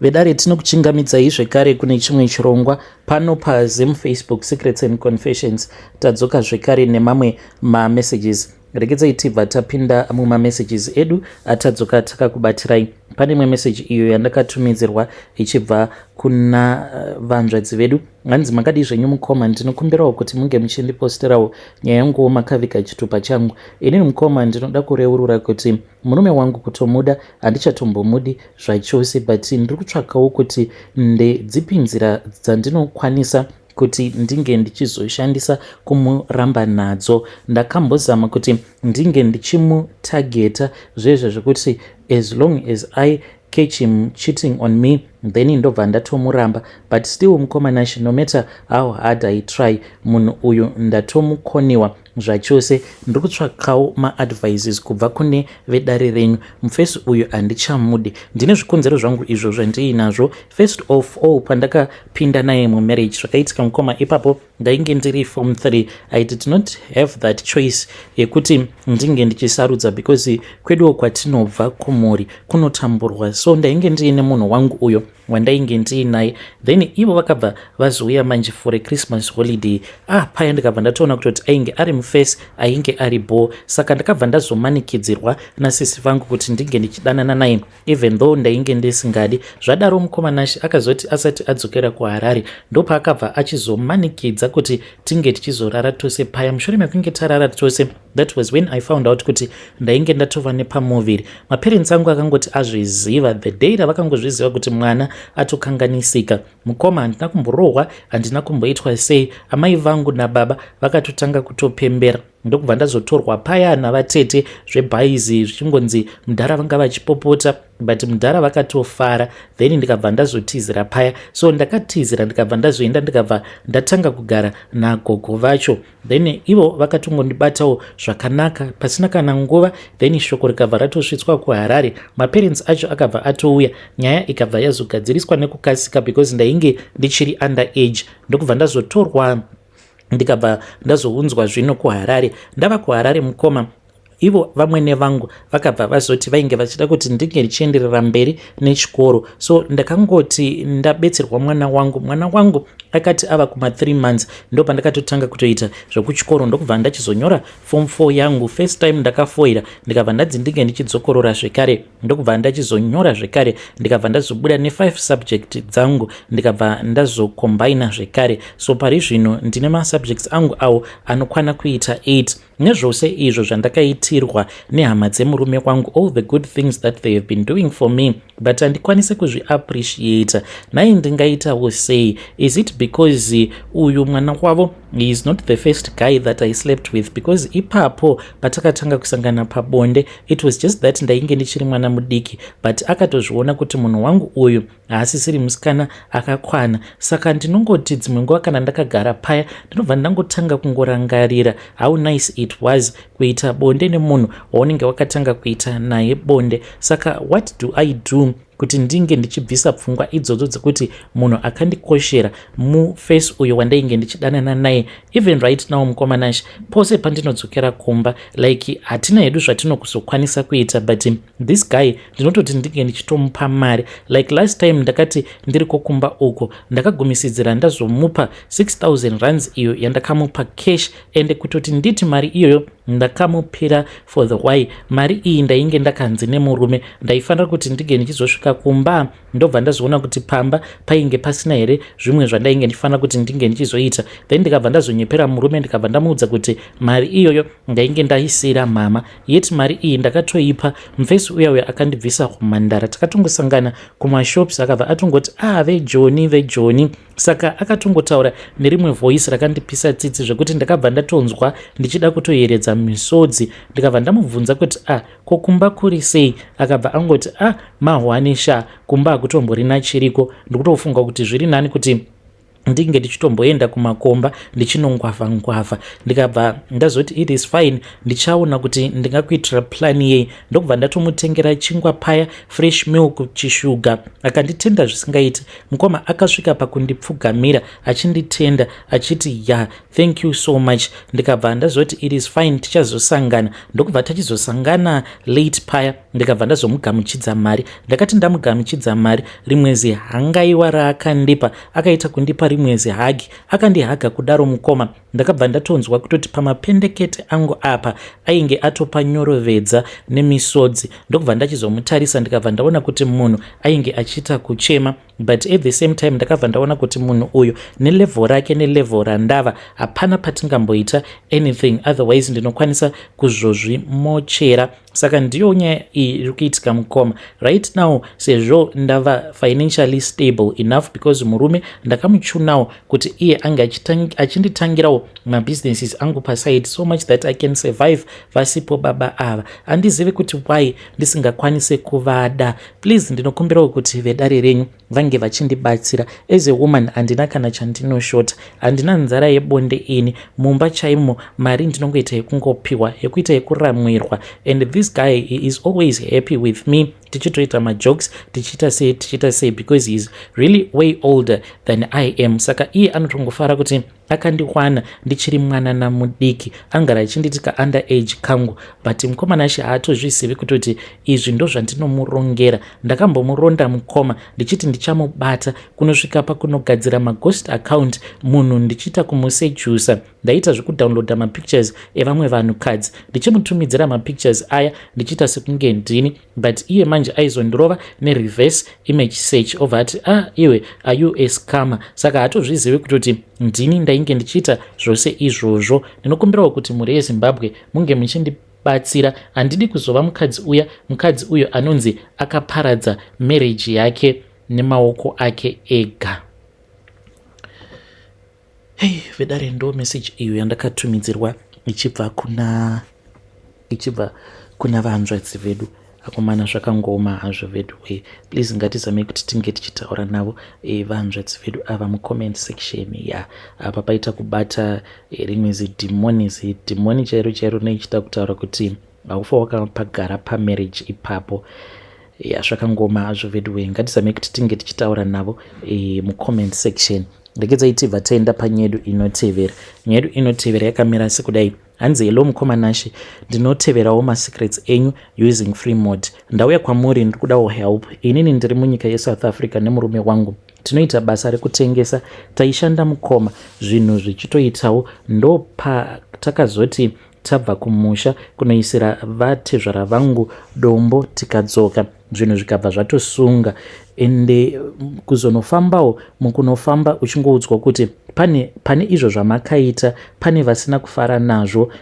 Vedare tinokuchingamidzai zvekare kune chimwe chirongwa pano paZim Facebook Secrets and Confessions. Tadzoka zvekare nemamwe mamessages. Regedzai tibva tapinda mumamessages edu atadzoka takakubatirai. Pane imwe message iyo yandakatumidzirwa ichibva kuna vanzvadzi vedu. Hanzi makadii zvenyu mukoma, ndinokumbirawo kuti munge muchindiposterawo nyaya yanguwo makaviga chitupa changu. Inini mukoma ndinoda kureurura kuti Murume wangu kutomuda handichatombomudi zvachose but ndiri kutsvakawo kuti ndedzipi nzira dzandinokwanisa kuti ndinge ndichizoshandisa kumuramba nadzo. Ndakambozama kuti ndinge ndichimutageta zvezvo zvekuti as long as I catch him cheating on me then ndobva ndatomuramba but still mukoma Nashe no matter how hard I try munhu uyu ndatomukoniwa zvachose. Ndiri kutsvakawo maadvices kubva kune vedare renyu. Mufesi uyu handichamudi. Ndine zvikonzero zvangu izvo zvandiinazvo. First of all, pandakapinda naye mumarriage zvakaitika mukoma ipapo ndainge ndiri form 3. I did not have that choice yekuti ndinge ndichisarudza because kweduwo kwatinobva kumhuri kunotamburwa, so ndainge ndiine munhu wangu uyo wandainge ndiinaye. Then ivo vakabva vazouya manje for a Christmas holiday. Ah, paya ndikabva ndatoona kutoti ainge ari mufesi ainge ari bo, saka ndakabva ndazomanikidzirwa nasisi vangu kuti ndinge ndichidanana naye even though ndainge ndisingadi. Zvadaro mukoma Nashe, akazoti asati adzokera kuHarare ndopaakabva achizomanikidza kuti tinge tichizorara tose paya. Mushure mekunge tarara tose, that was when I found out kuti ndainge ndatova nepamuviri. Maparents angu akangoti azviziva, the day ravakangozviziva kuti mwana atokanganisika, mukoma, handina kumborohwa, handina kumboitwa sei. Amai vangu nababa vakatotanga kutopembera, ndokubva ndazotorwa paya navatete zvebhaizi, zvichingonzi mudhara vanga vachipopota, but mudhara vakatofara. Then ndikabva ndazotizira paya. So ndakatizira, ndikabva ndazoenda, ndikabva ndatanga kugara nagogo vacho. Then ivo vakatongondibatawo zvakanaka pasina kana nguva. Then shoko rikabva ratosvitswa kuHarare, maparents acho akabva atouya, nyaya ikabva yazogadziriswa nekukasika because ndainge ndichiri under age. Ndokubva ndazotorwa, ndikabva ndazounzwa zvino kuHarare. Ndava kuHarare mukoma, ivo vamwene vangu vakabva vazoti vainge vachida kuti ndinge ndichienderera mberi nechikoro. So ndakangoti ndabetserwa mwana wangu, mwana wangu akati ava kuma3 months, ndo pandakatotanga kutoita zvekuchikoro, ndokubva ndachizonyora form 4 yangu. First time ndakafoira, ndikabva ndadzi ndinge ndichidzokorora zvekare, ndokubva ndachizonyora zvekare, ndikabva ndazobuda ne5 subject dzangu, ndikabva ndazokombaina zvekare. So pari zvino ndine masubjects angu awo anokwana kuita 8. Nezvose izvo zvandakaitirwa nehama dzemurume wangu, all the good things that they have been doing for me, but handikwanisi kuzviappreciata. Nhai, ndingaitawo sei? Is it because uyu mwana wavo, he is not the first guy that I slept with? Because ipapo patakatanga kusangana pabonde, it was just that ndainge ndichiri mwana mudiki, but akatozviona kuti munhu wangu uyu haasisiri musikana akakwana. Saka ndinongoti dzimwe nguva kana ndakagara paya, ndinobva ndangotanga kungorangarira how nice it was kuita bonde nemunhu waunenge wakatanga kuita naye bonde. Saka what do I do kuti ndinge ndichibvisa pfungwa idzodzo dzekuti munhu akandikoshera mufesi uyo wandainge ndichidanana naye? Even right now mukoma Nashe, pose pandinodzokera kumba, like hatina hedu zvatinokuzokwanisa kuita, but this guy ndinototi ndinge ndichitomupa mari. Like last time ndakati ndiri kokumba uko, ndakagumisidzira ndazomupa 6000 rands iyo yandakamupa cash. Ende kutoti nditi mari iyoyo ndakamupira for the why, mari iyi ndainge ndakanzi nemurume ndaifanira kuti ndinge ndichizosvika kumba, ndobva ndazoona kuti pamba painge pasina here zvimwe zvandainge ndifanira kuti ndinge ndichizoita. Then ndikabva ndazonyepera murume, ndikabva ndamuudza kuti mari iyoyo ndainge ndaisiyira mama, yet mari iyi ndakatoipa mufesi uya uyo akandibvisa kumandara. Takatongosangana kumashops, akabva atongoti, "Ah, vejoni, vejoni." Saka akatongotaura nerimwe voice rakandipisa tsitsi zvekuti ndakabva ndatonzwa ndichida kutoyeredza misodzi. Ndikabva ndamubvunza kuti, "Ah, ko kumba kuri sei?" Akabva angoti, "Ah, mahwani sha, kumba hakutomborina chiriko. Ndikutofunga kuti zviri nani kuti Ndinge ndichitomboenda kumakomba ndichinongwavha ngwavha. Ndikabva ndazoti, "It is fine, ndichaona kuti ndingakuitira plan yei." Ndokubva ndatomutengera chingwa paya, fresh milk, chishuga. Akanditenda zvisingaiti mukoma. Akasvika pakundipfugamira achinditenda achiti, "Ya, thank you so much." Ndikabva ndazoti, "It is fine, tichazosangana." Ndokubva tachizosangana late paya. Ndikabva ndazomugamuchidza mari. Ndakati ndamugamuchidza mari, rimwe zihangaiwa raakandipa, akaita kundipa rimwe zihug. Akandihaga kudaro mukoma, ndakabva ndatonzwa kutoti pamapendekete angu apa ainge atopanyorovedza nemisodzi. Ndokubva ndachizomutarisa, ndikabva ndaona kuti munhu ainge achiita kuchema, but at the same time ndakabva ndaona kuti munhu uyu nelevel rake nelevel randava, hapana patingamboita anything, otherwise ndinokwanisa kuzozvimochera. Saka ndiyo nyaya iyi iri kuitika mukoma right now. Sezvo ndava financially stable enough, because murume ndakamuchunawo kuti iye ange achinditangirawo mabusinesses angu paside, so much that I can survive vasipo baba ava. Handizivi kuti why ndisingakwanisi kuvada. Please, ndinokumbirawo kuti vedare renyu vange vachindibatsira. As a woman, handina kana chandinoshota, handina nzara yebonde ini. Mumba chaimo mari ndinongoita yekungopiwa, yekuita yekuramwirwa, and this guy, he is always happy with me. Tichitoita majokes, tichiita sei, tichiita sei, because he is really way older than I am. Saka iye anotongofara kuti akandiwana ndichiri mwanana mudiki, angara achinditi ka under age kangu. But mukomana acho haatozvizivi kutoti izvi ndo zvandinomurongera. Ndakambomuronda mukoma, ndichiti ndichamubata, kunosvika pakunogadzira maghost account munhu, ndichiita kumusedusa. Ndaita zvekudownloada mapictures evamwe vanhukadzi, ndichimutumidzira mapictures aya, ndichiita sekunge ndini. But iye manje aizondirova nereverse image search, obva ati, "Ah, iwe, are you a scammer?" Saka hatozvizivi kutoti ndini ndainge ndichiita zvose izvozvo. Ndinokumbirawo kuti mhuri yeZimbabwe munge muchindibatsira. Handidi kuzova mukadzi uya, mukadzi uyo anonzi akaparadza marriage yake nemaoko ake ega. Hei vedare, ndo message iyo yandakatumidzirwa ichibva kuna vanzvadzi vedu. Akomana, zvakangoma hazvo vedu we. Please, ngatizamei kuti tinge tichitaura navo vanzvadzi vedu ava mucomment section. Ya, apa paita kubata rimwe zidhimoni, zidhimoni chairo chairo, neichita kutaura kuti haufa wakapagara pamarriage ipapo. Ya, zvakangoma hazvo vedu we. Ngatizamei kuti tinge tichitaura navo mucomment section. Regedzai tibva taenda panyaya yedu inotevera. Nyaya yedu inotevera yakamira sekudai. Hanzi, "Hello mukoma Nashe, ndinoteverawo masecrets enyu using free mode. Ndauya kwamuri, ndiri kudawo help. Inini ndiri munyika yeSouth Africa nemurume wangu, tinoita basa rekutengesa. Taishanda mukoma, zvinhu zvichitoitawo. Ndopatakazoti tabva kumusha kunoisira vatezvara vangu dombo, tikadzoka, zvinhu zvikabva zvatosunga. Ende kuzonofambawo, mukunofamba uchingoudzwa kuti pane izvo zvamakaita, pane vasina kufara nazvo,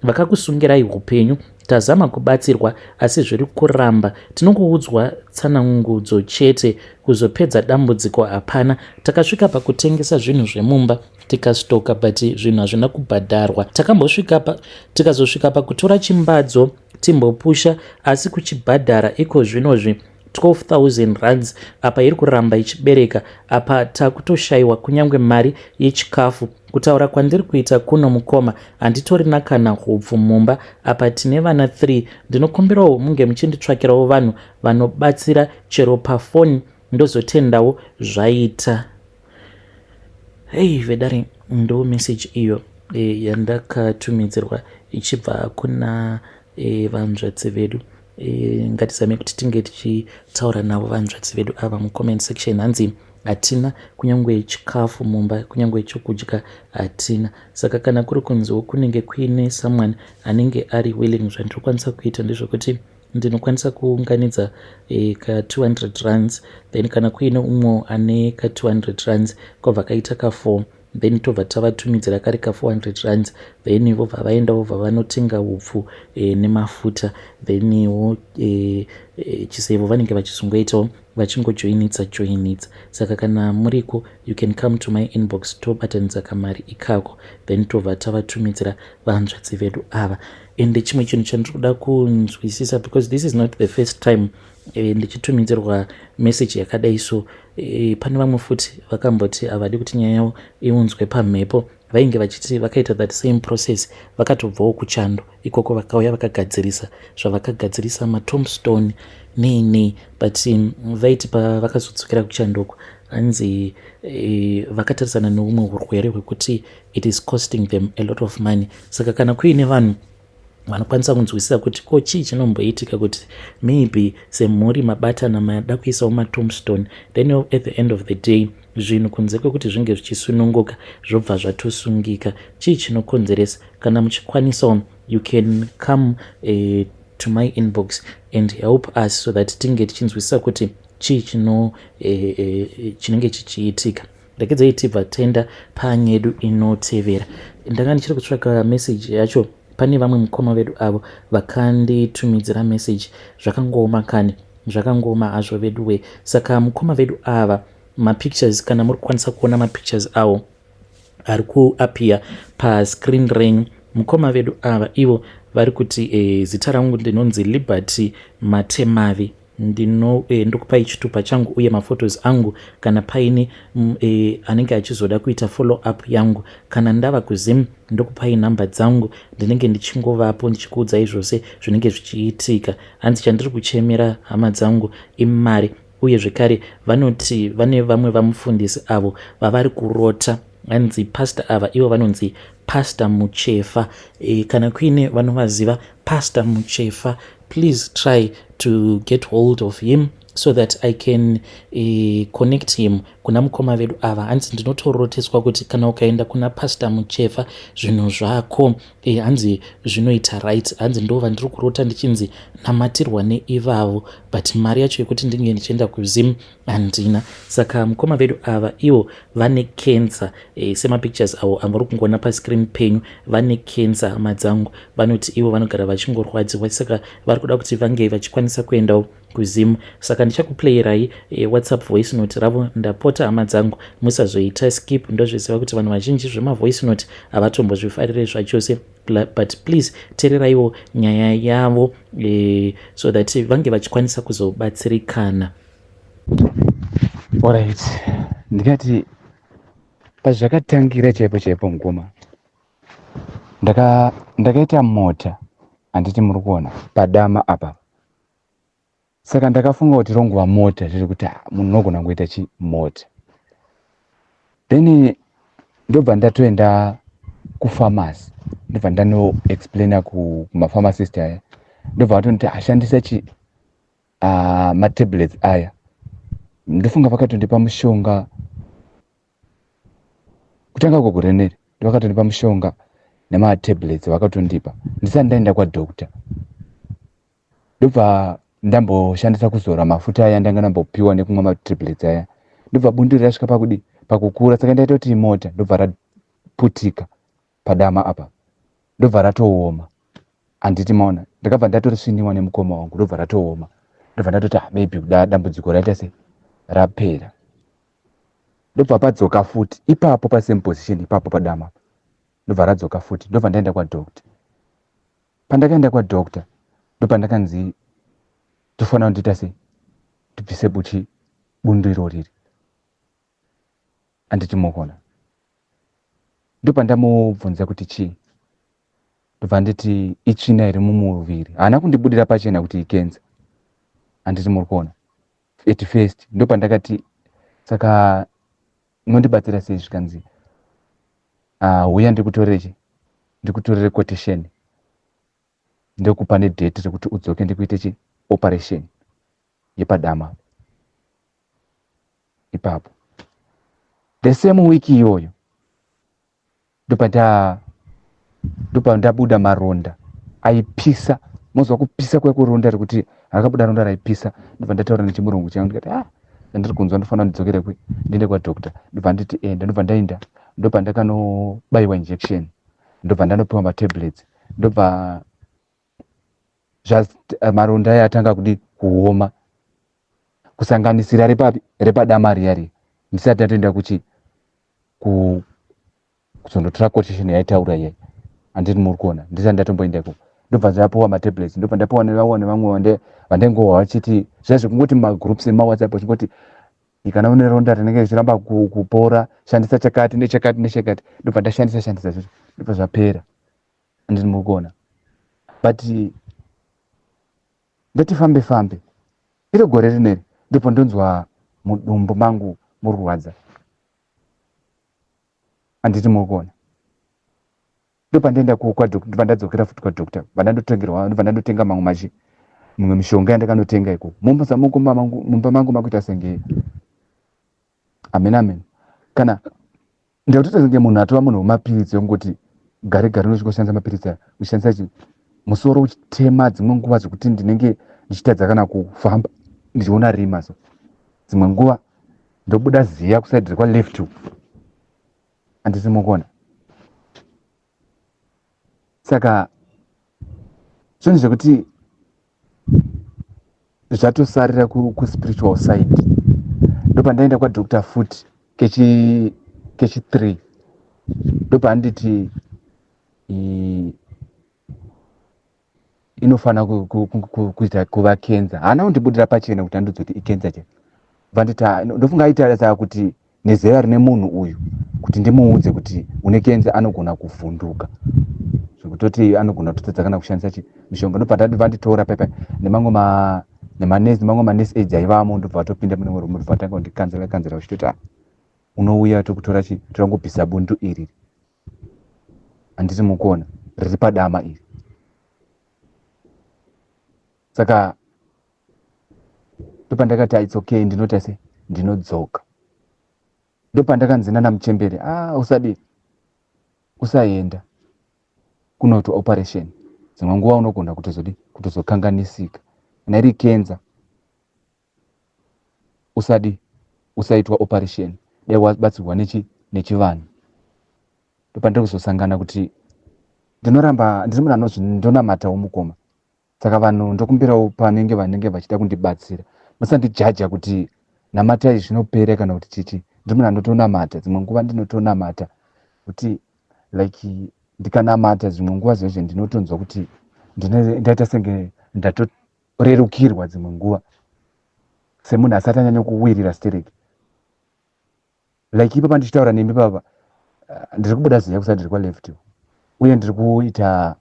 vakakusungirai upenyu. Tazama kubatsirwa asi zviri kuramba, tinongoudzwa tsanangudzo chete, kuzopedza dambudziko hapana. Takasvika pakutengesa zvinhu zvemumba, tikastoka, but zvinhu hazvina kubhadharwa. Takambosvika, tikazosvika pakutora chimbadzo timbopusha, asi kuchibhadhara iko zvinozvi 12,000 rands. Apa iri kuramba ichibereka, apa takutoshayiwa kunyange mari yechikafu. Kutaura kwandiri kuita kuno mukoma, handitorina kana hupfu mumba, apa tine vana 3. Ndinokumbirawo munge muchinditsvakirawo vanhu vanobatsira chero pafoni, ndozotendawo zvaita." Hei vedare, ndo message iyo yandakatumidzirwa ichibva kuna vanzvadzi vedu. Ngatizame kuti tinge tichitaura navo vanzvadzi vedu ava mucomment section. Hanzi hatina kunyange chikafu mumba, kunyange chokudya hatina. Saka kana kuri kunziwo kunenge kuine someone anenge ari willing, zvandinokwanisa kuita ndezvekuti ndinokwanisa kuunganidza ka 200 rands, then kana kuine umwe ane ka 200 rands, kwabva kaita ka 4, then tobva tavatumidzira kari ka 400 rands, then vobva vaenda, vobva vanotenga upfu nemafuta, then wo chisevo vanenge vachizongoitawo vachingojoinitsa joinitsa. Saka kana muriko, you can come to my inbox, tobatanidza kamari ikako, then tobva tavatumidzira vanzvadzi vedu ava. Ende chimwe chinhu chandiri kuda kunzwisisa, because this is not the first time ndichitumidzirwa message yakadai. So pane vamwe futi vakamboti havadi kuti nyaya yavo iunzwe pamhepo. Vainge vachiti vakaita that same process, vakatobvawo kuchando ikoko, vakauya vakagadzirisa zvavakagadzirisa, matombstone nei nei, but vaiti pavakazodzokera kuchandoko, hanzi vakatarisana neumwe urwere hwekuti it is costing them a lot of money. Saka kana kuine vanhu vanokwanisa kunzwisisa kuti ko chii chinomboitika kuti maybe semhuri mabatana, mada kuisawo matombstone, then at the end of the day zvinhu kunze kwekuti zvinge zvichisununguka zvobva zvatosungika, chii chinokonzeresa? Kana muchikwanisawo, you can come to my inbox and help us so that tinge tichinzwisisa kuti chii chino chinenge chichiitika. Regedzai tibva tenda panyedu inotevera. Ndanga ndichiri kutsvaka message yacho. Pane vamwe mukoma vedu avo vakanditumidzira message. Zvakangooma kani, zvakangooma hazvo vedu we. Saka mukoma vedu ava, mapictures, kana muri kukwanisa kuona mapictures avo ari kuappear pascreen renyu, mukoma vedu ava ivo vari kuti zita rangu ndinonzi Liberty Matemavi. Ndino ndokupai chitupa changu uye maphotos angu kana paine anenge achizoda kuita follow up yangu. Kana ndava kuZim, ndokupai nhamba dzangu, ndinenge ndichingovapo ndichikuudzai zvose zvinenge zvichiitika. Hanzi chandiri kuchemera, hama dzangu, imari. Uye zvekare vanoti vane vamwe vamufundisi avo vavari kurota. Hanzi pastor ava ivo vanonzi Pastor Muchefa. Kana kuine vanovaziva Pastor Muchefa, please try to get hold of him so that I can connect him kuna mukoma vedu ava. Hanzi ndinotoroteswa kuti kana ukaenda kuna Pastor Muchefa zvinhu zvako hanzi zvinoita right. Hanzi ndova ndiri kurota ndichinzi namatirwa neivavo, but mari yacho yekuti ndinge ndichienda kuZim handina. Saka mukoma vedu ava ivo vane cancer, semapictures avo amuri kungoona pascreen penyu. Vane cancer, hama dzangu. Vanoti ivo vanogara vachingorwadziwa, saka vari kuda kuti vange vachikwanisa kuendawo kuZim. Saka ndichakuplayirai WhatsApp voice note ravo. Ndapota, hama dzangu, musazoita skip. Ndozviziva kuti vanhu vazhinji zvemavoice note havatombozvifarire zvachose, but please teereraiwo nyaya yavo so that vange vachikwanisa kuzobatsirikana. Alright, ndikati pazvakatangira chaipo chaipo, mukoma, ndakaita mota, handiti muri kuona padama apa? Saka ndakafunga kuti ronguva mota riri kuti, ah, munhu unogona kungoita chimota. Then ndobva ndatoenda kupharmacy, ndobva ndanoexplaina kumapharmacist aya, ndobva vatonditi ashandisa chi matablets aya. Ndofunga vakatondipa mushonga kutanga kwegore neri, ndovakatondipa mushonga nematablets vakatondipa ndisati ndaenda kwadoctor. Ndobva ndamboshandisa kuzora mafuta aya ndanga ndambopiwa nekumwa matablets aya. Ndobva bundiro rasvika pakudi pakukura, saka ndaita kuti imota, ndobva raputika padama apa, ndobva ratooma, handiti maona? Ndakabva ndatorisviniwa nemukoma wangu, ndobva ratooma. Ndobva ndatoti, ah, maybe kuda dambudziko raita sei, rapera. Ndobva padzoka futi ipapo pasame position ipapo padama apa, ndobva radzoka futi. Ndobva ndaenda kwadoctor. Pandakaenda kwadoctor, ndopandakanzi tofanira kundiita sei, tibvise buchi bundu iro riri, handiti mokona? Ndopandamubvunza kuti chii, ndobva nditi itsvina iri mumuviri. Haana kundibudira pachena kuti icancer, handiti muri kuona? At first ndopandakati, saka unondibatsira sei? Zvikanzi, huya ndikutorere chi ndikutorere quotation, ndokupa nedate rekuti udzoke ndikuite chi operation yepadama ipapo. The same week iyoyo ndopa ndabuda maronda aipisa. Mozwa kupisa kwekuronda rekuti rakabuda ronda raipisa. Ndobva ndataura nechimurungu changu, ndikati, ah, ndandiri kunzwa ndofanira ndidzokere kwe ndiende kwadoctor. Ndobva nditi enda. Ndobva ndaenda, ndobva ndakanobayiwa injection, ndobva ndanopiwa matablets, ndobva maronda aya atanga kudi kuoma, kusanganisira repapi, repadama riya riya, ndisati ndatoenda kuchi kuzondotora quotation yaitaura iyai, handiti muri kuona? Ndisati ndatomboenda ikoko. Ndobva ndapuwa matablets, ndobva ndapuwa nevamwe nevamwe vandaingohwa vachiti zviya zvekungoti mumagroups emaWhatsApp vachingoti, "Kana une ronda rinenge richiramba kupora, shandisa chakati nechakati nechakati." Ndobva ndashandisa shandisa zvozvo, ndobva zvapera, andini mukuona. But ndati fambe fambe, iro gore rineri, ndipo ndonzwa mudumbu mangu muri kurwadza, handiti muri kuona. Ndopandaenda kwadoctor, ndobva ndadzokera futi kwadoctor, bva ndandotengerwa, ndobva ndandotenga mamwe machi mimwe mishonga yandakanotenga ikoko. Mumba mangu makuita senge amen amen, kana ndakutoita senge munhu atova munhu wemapiritsi, wekungoti gare gare unosvika kushandisa mapiritsi aya, uchishandisa chi musoro uchitema dzimwe nguva zvekuti ndinenge ndichitadza kana kufamba, ndichiona rima. So dzimwe nguva ndobuda ziya kuside rekwaleft, handisi mukuona. Saka zvinhu zvekuti zvatosarira kuspiritual side. Ndopandaenda kwadoctor futi kechi 3, ndopaanditi inofanira kuita kuva kenza. Haana kundibudira pachena kuti andiudze kuti ikenza che vanditi. Ndofunga aitaura kuti nezera rine munhu uyu, kuti ndimuudze kuti une kenza, anogona kuvhunduka zvekutoti anogona kutotadza kana kushandisa chi mishonga. Ndobva vanditora pepa nemamwe nemanesi, nemamwe manesi aids aivamo, ndobva vatopinda mune room, ndobva vatanga kundikanzela kanzela vachitoti, "Ah, unouya tokutora chi torangobvisa bundu iri, handiti mukuona riri padama iri." Saka ndopandakati, "It's okay, ndinoita se ndinodzoka." Ndopandakanzi nana muchembere, "Ah, usadi usaenda kunoitwa operation, dzimwe nguva unogona kutozodi kutozokanganisika kana iri kenza. Usadi usaitwa operation, dai wabatsirwa nechivanhu." Ndopandiri kuzosangana kuti ndinoramba ndiri munhu anozvi ndonamatawo mukoma. Saka vanhu ndokumbirawo panenge vanenge vachida kundibatsira, musandijaja kuti namatai zvinopera kana kuti chichi. Ndiri munhu anotonamata, dzimwe nguva ndinotonamata kuti like ndikanamata dzimwe nguva zvezve ndinotonzwa kuti ndaita senge ndatorerukirwa dzimwe nguva, semunhu asati anyanya kuwirira stereki. Like ipapa ndichitaura nemi papa, ndiri kubuda ziya kusati ndiri kwaleft, uye ndiri kuita,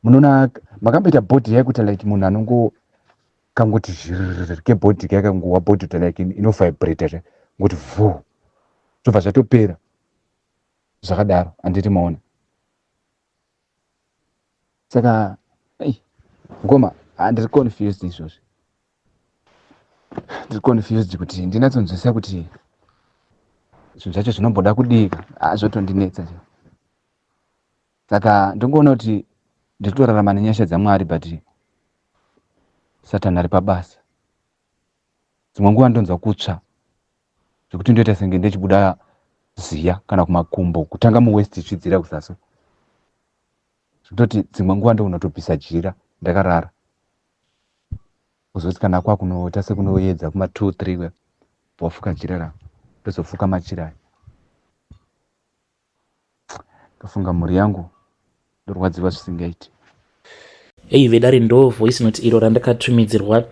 munoona makamboita body yaikuita like munhu anongo kangoti zhiriri kebody kakangowa body kuti like inovibrata zve ngoti vhu, zvobva zvatopera zvakadaro, handiti maona. Saka ei ngoma, handiri confused izvozvi, ndiri confused kuti ndinatsonzwisa kuti zvinhu zvacho zvinomboda kudika, zvotondinetsa. Saka ndingoona kuti ndiri kutorarama nenyasha dzaMwari, but Satani ari pabasa. Dzimwe nguva ndonzwa kutsva zvekuti ndoita senge ndechibuda ziya kana kumakumbo, kutanga muwaist ichidzira kusaso, zvekutoti dzimwe nguva ndokunotobvisa jira ndakarara, kuzoti kana kwakunoita sekunoedza kuma 2 3, wafuka jira rako, ndozofuka machira aya. Ndofunga mhuri yangu, ndorwadziwa zvisingaiti. Ei vedare, ndo voice note iro randakatumidzirwa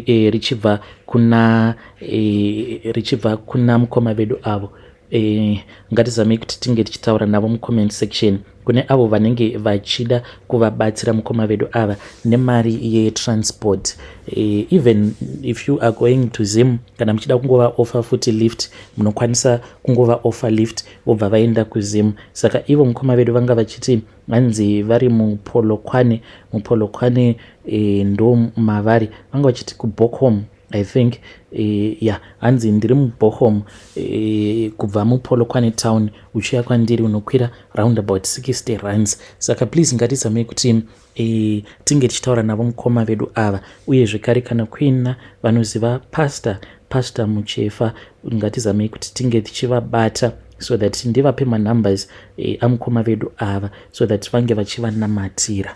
richibva kuna richibva kuna mukoma vedu avo. Ngatizamei kuti tinge tichitaura navo mucomment section kune avo vanenge vachida kuvabatsira mukoma vedu ava nemari yetransport. Even if you are going to Zim, kana muchida kungova offer futi lift, munokwanisa kungova offer lift vobva vaenda kuZim. Saka ivo mukoma vedu vanga vachiti hanzi vari muPolokwane, muPolokwane ndo mavari. Vanga vachiti kuBochum, I think. Ya, hanzi ndiri muBochum. Kubva muPolokwane town uchiuya kwandiri unokwira round about 60 rands. Saka please ngatizamei kuti tinge tichitaura navo mukoma vedu ava. Uye zvekare kana kuina vanoziva pastor Muchefa, ngatizamei kuti tinge tichivabata so that ndivape manumbers amukoma vedu ava so that vange vachivanamatira.